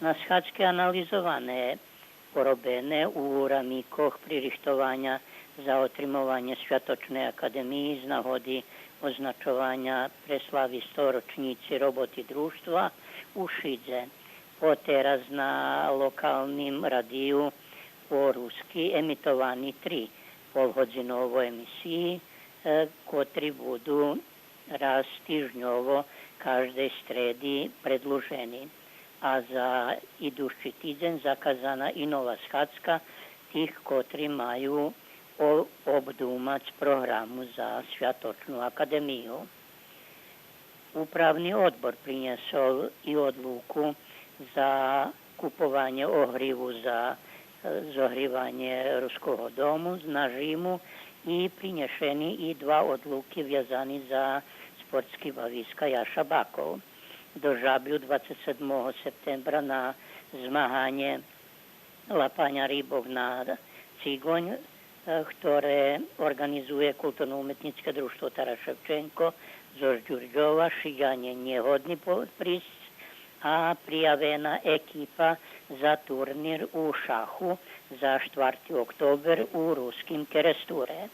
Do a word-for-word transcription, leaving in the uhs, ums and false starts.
На схадзки анализоване поробене у рамикох пририхтованя за отримованє Святочней академиї з нагоди означованя преслави сто рочнїци роботи Дружтва у Шидзе. Потераз на локалним радию по руски емитовани три полгодзиново емисиї, е, котри буду раз тижньово каждей стреди предлужени. А за идущи тидзень заказана и нова схадзка тих котри маю о-, обдумац програму за Святочну академию. Управни одбор принєсол и одлуку за купованє огриву за, е, зогриванє Руского дому на жиму и принєшени и два одлуки вязани за спортски бависка Яша Баков. До Жаблю двацец седмого септембра на змаганє лапаня рибох на цигонь, е, хторе орґанизує Културно-уметнїцке дружтво Тарас Шевченко зоз Дюрдьова, Шидянє нє годни по-, присц, а приявена екипа за турнир у шаху за штварти октобер у Руским Керестуре.